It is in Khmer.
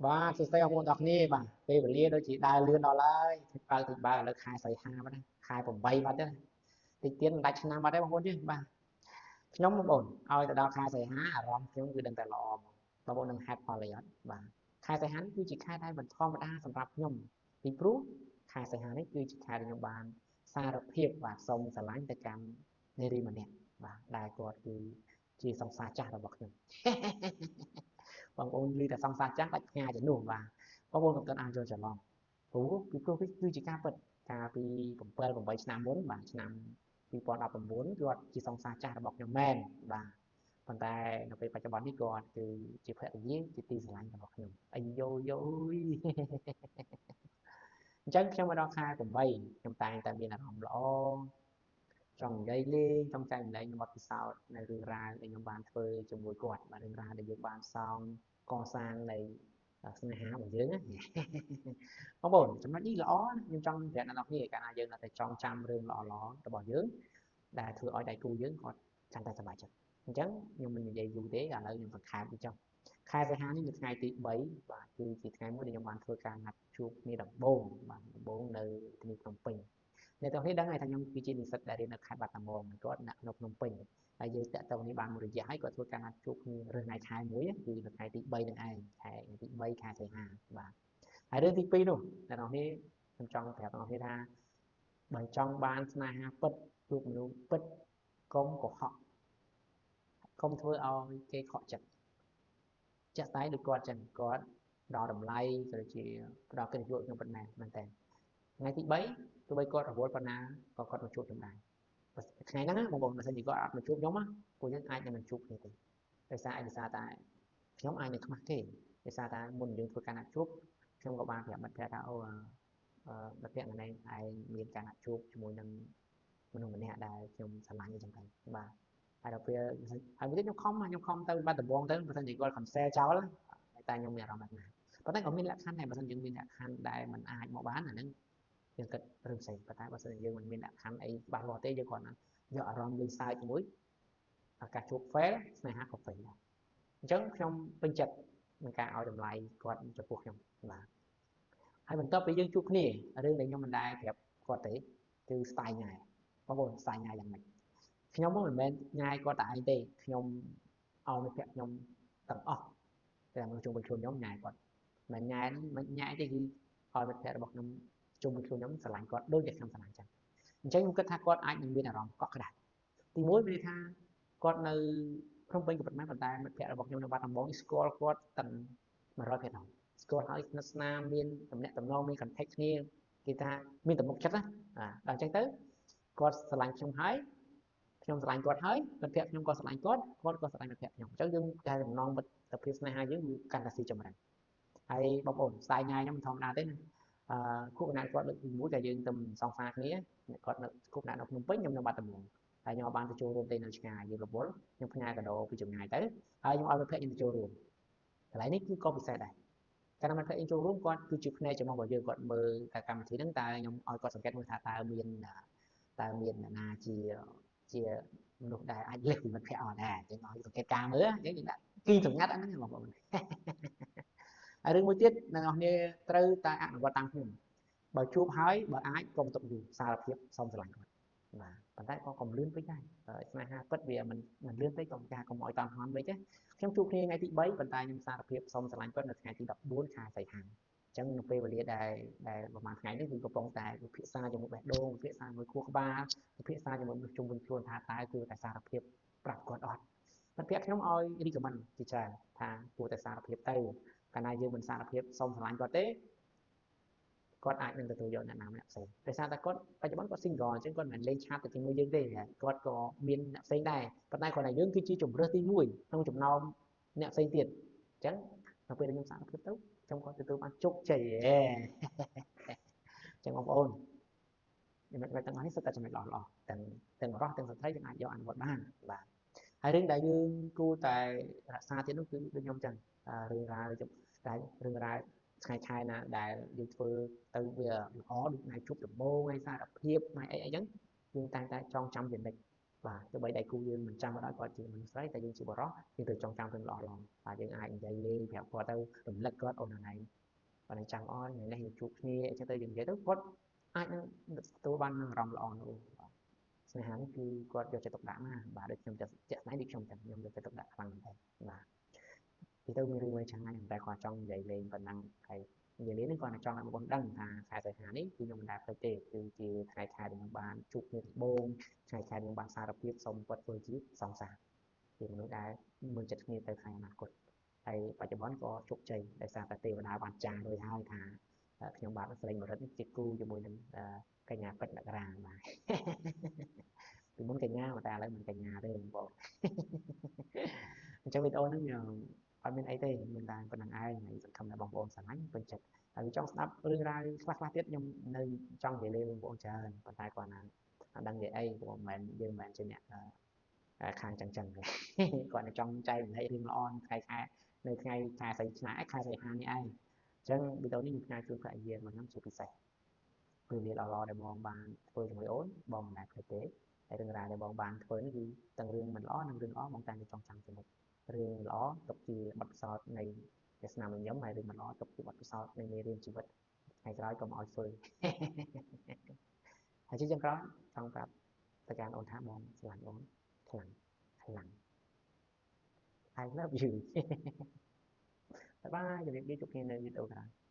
បាទសួស្តីបងប្អូនទាំងគ្នាបាទពេលវេលាដូចជាដើរលឿនដល់ហើយបើកតិចបើឥឡូវខែសីហាបាត់ខែ8បាត់ទេតិចទៀតមិនដាច់ឆ្នាំបាត់ទេបងប្អូនទេបាទខ្ញុំបងប្អូនឲ្យទៅដល់ខែសីហាអារម្មណ៍ខ្ញុំគឺដឹងតែល្អបងប្អូននឹងហេតុផលអីអត់បាទខែសីហានេះគឺជាខែដែលមិនធម្មតាសម្រាប់ខ្ញុំពីព្រោះខែសីហានេះគឺជាខែដែលខ្ញុំបានសារភាពបាទសូមស្រឡាញ់ទៅកាន់នារីម្នាក់បាទដែលគាត់គឺជាសង្សារចាស់របស់ខ្ញុំបងប្អូនឮតែសង្សារចាស់ដាច់ផ្ងាជំនួសបាទបងប្អូនកុំទាន់អានយល់ច្រឡំព្រោះពីព្រោះវាគឺជាការពិតកាលពី7 8ឆ្នាំមុនបាទឆ្នាំ2019គាត់ជាសង្សារចាស់របស់ខ្ញុំមែនបាទប៉ុន្តែនៅពេលបច្ចុប្បន្ននេះគាត់គឺជាភរិយាជាទីស្រឡាញ់របស់ខ្ញុំអាយយោយអញ្ចឹងខ្ញុំមកដល់ខែ8ខ្ញុំតែងតែមានអារម្មណ៍ល្អចង់និយាយលេងចង់ចែកម្លែកបទពិសោធន៍នៅរឿងរ៉ាវដែលខ្ញុំបានធ្វើជាមួយគាត់បាទរឿងរ៉ាវដែលយើងបានសងកសាងនៃស្នេហារបស់យើងណាបងប្អូនចំណុចនេះល្អណាខ្ញុំចង់ប្រាប់អ្នកនរគ្នាកាលណាយើងនៅតែចង់ចាំរឿងល្អៗរបស់យើងដែលធ្វើឲ្យដៃគូយើងគាត់កាន់តែសប្បាយចិត្តអញ្ចឹងខ្ញុំមិននិយាយយូរទេឥឡូវខ្ញុំសង្ខេបតិចចុះខែសីហានេះនៅថ្ងៃទី3បាទគឺជាថ្ងៃមួយដែលខ្ញុំបានធ្វើការណាត់ជួបគ្នាដំបូងបាទដំបូងនៅទីភ្នំពេញអ្នកទាំងនេះដឹងហើយថាខ្ញុំគឺជានិស្សិតដែលរៀននៅខេត្តបាត់ដំបងគាត់នៅភ្នំពេញហើយយើងតាក់ទងនេះបានមួយរយៈហើយគាត់ធ្វើការណាត់ជួបគ្នារើសថ្ងៃខែមួយគឺនៅថ្ងៃទី3នឹងឯងខែថ្ងៃទី3ខែសីហាបាទហើយរឿងទី2នោះអ្នកទាំងនេះខ្ញុំចង់ប្រាប់អ្នកទាំងនេះថាបើចង់បានស្នេហាពិតជួបមនុស្សពិតកុំកុហកកុំធ្វើឲ្យគេខកចិត្តចាក់ស្ដែងដូចគាត់ចឹងគាត់ផ្ដល់តម្លៃក៏ដូចជាផ្ដល់កិត្តិយសខ្ញុំពិតមែនមែនតើថ្ងៃទី3ទោះបីគាត់រវល់ប៉ុណ្ណាក៏គាត់មកជួបខ្ញុំដែរថ្ងៃហ្នឹងណាបងប្អូនបើសិនជាគាត់អត់មកជួបខ្ញុំណាពួកយើងអាចនឹងមិនជួបគ្នាទេដោយសារឯកសារតែខ្ញុំអាចនឹងខ្មាស់គេដោយសារតែមុនយើងធ្វើការណាត់ជួបខ្ញុំក៏បានប្រាប់មិត្តភក្តិថាអូមិត្តភក្តិម្នាក់ឯងមានការណាត់ជួបជាមួយនឹងមនុស្សម្នាក់ដែលខ្ញុំស្រឡាញ់អញ្ចឹងទៅបាទហើយដល់ពេលហើយមួយទៀតខ្ញុំខំទៅបាត់ដំបងទៅបើសិនជាគាត់ cancel ចោលតែខ្ញុំមានអារម្មណ៍បែបណាប៉ុន្តែក៏មានលក្ខខណ្ឌដែរបើសិនយើងមានលក្ខខណ្ឌដែលมันអាចមកបានអាហ្នឹងយើងគិតរឿងផ្សេងប៉ុន្តែបើសិនជាយើងមិនមានលក្ខខណ្ឌអីច្បាស់លាស់ទេយើងគ្រាន់តែយកអារម្មណ៍លេងសើចជាមួយឱកាសជួប fail ស្នេហាក៏ fail ដែរអញ្ចឹងខ្ញុំពេញចិត្តនឹងការឲ្យតម្លៃគាត់ចំពោះខ្ញុំបាទហើយបន្ទាប់ពីយើងជួបគ្នារឿងដែលខ្ញុំមិនដែលប្រាប់គាត់ទេគឺ style ញ៉ែបងប្អូន style ញ៉ែយ៉ាងម៉េចខ្ញុំមិនមែនញ៉ែគាត់តែឯងទេខ្ញុំឲ្យមិត្តភក្តិខ្ញុំទាំងអស់តែមកជុំវិញខ្លួនខ្ញុំញ៉ែគាត់មិនញ៉ែមិនញ៉ែទេគឺឲ្យមិត្តភក្តិរបស់ខ្ញុំជុំវិញខ្លួនខ្ញុំស្រឡាញ់គាត់ដូចតែខ្ញុំស្រឡាញ់ចឹងអញ្ចឹងខ្ញុំគិតថាគាត់អាចនឹងមានអារម្មណ៍កក់ក្ដៅទីមួយមានន័យថាគាត់នៅភ្នំពេញក៏ពិតមែនប៉ុន្តែមិត្តភក្តិរបស់ខ្ញុំនៅបាត់ដំបងស្គាល់គាត់ទាំង100%ស្គាល់ហើយស្និទ្ធស្នាលមានតំណែងតំណងមាន contact គ្នាគេថាមានទំនុកចិត្តណាដល់អញ្ចឹងទៅគាត់ស្រឡាញ់ខ្ញុំហើយខ្ញុំស្រឡាញ់គាត់ហើយមិត្តភក្តិខ្ញុំក៏ស្រឡាញ់គាត់គាត់ក៏ស្រឡាញ់មិត្តភក្តិខ្ញុំអញ្ចឹងយើងតែចំណងមិត្តភាពស្នេហាយើងវាកាន់តែស៊ីជម្រៅហើយបងប្អូនស្ដាយញ៉ាយខ្ញុំមិនធម្មតាទេណាគូកណាត់គាត់លើកទី1ដែលយើងទៅសង្សារគ្នាគាត់នៅគូកណាត់នៅភ្នំពេញខ្ញុំនៅបាត់ដំបងហើយខ្ញុំបានទៅចូលរួមទេនៅឆ្ងាយយើងរវល់ខ្ញុំផ្ញើកាដូពីចម្ងាយទៅហើយខ្ញុំឲ្យមិត្តភក្តិខ្ញុំទៅចូលរួមកន្លែងនេះគឺក៏ពិសេសដែរកាលណាមិត្តភក្តិខ្ញុំចូលរួមគាត់គឺជាភ្នែកចំរបស់យើងគាត់មើលតែកម្មវិធីហ្នឹងតើខ្ញុំឲ្យគាត់សង្កេតមើលថាតើមានណាជាមនុស្សដែលអាចលើសពីមិត្តភក្តិអត់ដែរអញ្ចឹងឲ្យសង្កេតការមើលអញ្ចឹងយើងដាក់គីសម្ងាត់អាហ្នឹងបងប្អូនហើយរឿងមួយទៀតអ្នកនរគ្នាត្រូវតែអនុវត្តតាមខ្ញុំបើជួបហើយបើអាចកុំទុកយូរសារភាពសូមស្រឡាញ់គាត់បាទប៉ុន្តែក៏កុំលឿនពេកដែរស្នេហាពិតវាមិនលឿនពេកកុំការកុំឲ្យតាន់ហន់ពេកទេខ្ញុំជួបគ្នាថ្ងៃទី3ប៉ុន្តែខ្ញុំសារភាពសូមស្រឡាញ់គាត់នៅថ្ងៃទី14ខែសីហាអញ្ចឹងនៅពេលវេលាដែលប្រហែលថ្ងៃនេះគឺកំពុងតែពិភាក្សាជាមួយបេះដូងពិភាក្សាជាមួយខួរក្បាលពិភាក្សាជាមួយមនុស្សជុំវិញខ្លួនថាតើគួរតែសារភាពប្រាប់គាត់អត់មិត្តភក្តិខ្ញុំឲ្យ recommend ជាច្រើនថាគួរតែសារភាពទៅកាលណាយើងមិនសារភាពសូមស្រឡាញ់គាត់ទេគាត់អាចនឹងទទួលយកអ្នកណាម្នាក់ផ្សេងដោយសារតែគាត់បច្ចុប្បន្នគាត់ single អញ្ចឹងគាត់មិនមែនលេងឆាតទៅជាមួយយើងទេគាត់ក៏មានអ្នកផ្សេងដែរប៉ុន្តែគាត់ថាយើងគឺជាជម្រើសទី1ក្នុងចំណោមអ្នកផ្សេងទៀតអញ្ចឹងនៅពេលដែលខ្ញុំសារភាពទៅខ្ញុំក៏ទទួលបានជោគជ័យអញ្ចឹងបងប្អូនចំណុចទាំងអស់នេះសុទ្ធតែចំណុចល្អៗទាំងរស់ទាំងស្ត្រីយើងអាចយកអនុវត្តបានបាទហើយរឿងដែលយើងគួរតែរក្សាទៀតនោះគឺដូចខ្ញុំអញ្ចឹងរឿងរ៉ាវតែរឿងរ៉ាវថ្ងៃខែណាដែលយើងធ្វើទៅវាល្អដូចថ្ងៃជួបដំបូងថ្ងៃសារភាពថ្ងៃអីអីចឹងយើងតែងតែចងចាំជានិច្ច បាទ ទោះបីដៃគូយើងមិនចាំក៏ដោយ គាត់ជាមនុស្សស្រី តែយើងជាបុរស យើងត្រូវចងចាំរឿងល្អៗ។ បាទ យើងអាចនិយាយលេងប្រាប់គាត់ទៅ រំលឹកគាត់ អូនថ្ងៃបាទនឹងចាំអត់ ថ្ងៃនេះយើងជួបគ្នាអញ្ចឹងទៅ យើងនិយាយទៅ គាត់អាចនឹងទទួលបានអារម្មណ៍ល្អនោះ។ បាទ ស្នេហានេះគឺគាត់យកចិត្តទុកដាក់ណា។ បាទ ដូចខ្ញុំជាក់ស្ដែង ដូចខ្ញុំចឹង ខ្ញុំយកចិត្តទុកដាក់ខ្លាំងមែនទែន។ បាទ ពីទៅមានរឿងមួយឆ្ងាយ តែគាត់ចង់និយាយលេងប៉ុណ្ណឹង ហើយនិយាយលេងនេះគាត់ចង់ឲ្យបងប្អូនដឹងថា ខែសីហានេះគឺខ្ញុំមិនដែលភ្លេចទេ គឺជាថ្ងៃខែដែលខ្ញុំបានជួបគ្នាដំបូង ថ្ងៃខែដែលខ្ញុំបានសារភាពសុំគាត់ធ្វើជាសង្សារ ជាមនុស្សដែលមើលចិត្តគ្នាទៅថ្ងៃអនាគត ហើយបច្ចុប្បន្នក៏ជោគជ័យ ដោយសារតែទេវតាបានចាររួចហើយថា ខ្ញុំបាទស្រីមរិទ្ធនេះជាគូជាមួយនឹងកញ្ញាពេជ្រមករា។ បាទ ពីមុនកញ្ញា តែឥឡូវមិនកញ្ញាទេបងប្អូន។ អញ្ចឹងវីដេអូហ្នឹងអត់មានអីទេ មានតែប៉ុណ្្នឹងឯង ហើយសង្ឃឹមថាបងប្អូនស្រឡាញ់ពេញចិត្ត ហើយចង់ស្ដាប់រឿងរ៉ាវខ្លះខ្លះទៀត។ ខ្ញុំនៅចង់និយាយលេងបងប្អូនច្រើន ប៉ុន្តែគាត់ណាអត់ដឹងនិយាយអី ព្រោះមិនមែនយើងមិនមែនជាអ្នកខាងចឹងចឹងទេ គាត់នៅចង់ចែករំលែករឿងល្អនៅថ្ងៃខែ នៅថ្ងៃខែសីឆ្នាំខែសីហានេះឯង។ អញ្ចឹងវីដេអូនេះខ្ញុំផ្ញើជូនភរិយារបស់ខ្ញុំជាពិសេស ពេលវេលាល្អៗដែលបងបានធ្វើជាមួយអូន បងមិនដែលភ្លេចទេ ហើយរឿងរ៉ាវដែលបងបានធ្វើនេះ គឺទាំងរឿងមិនល្អនិងរឿងល្អ បងតែងតែចងចាំជានិច្ច។ រឿងល្អទុកជាបទពិសោធន៍នៃវាសនាញញឹម ហើយរឿងមិនល្អទុកជាបទពិសោធន៍នៃមេរៀនជីវិត ថ្ងៃក្រោយកុំឲ្យធ្វើ។ ហើយជាចុងក្រោយ ចង់ប្រាប់ទៅកាន់អូនថា បងស្រឡាញ់អូនខ្លាំងខ្លាំង I love you។ បាយបាយ ជម្រាបលា ជួបគ្នានៅវីដេអូក្រោយ។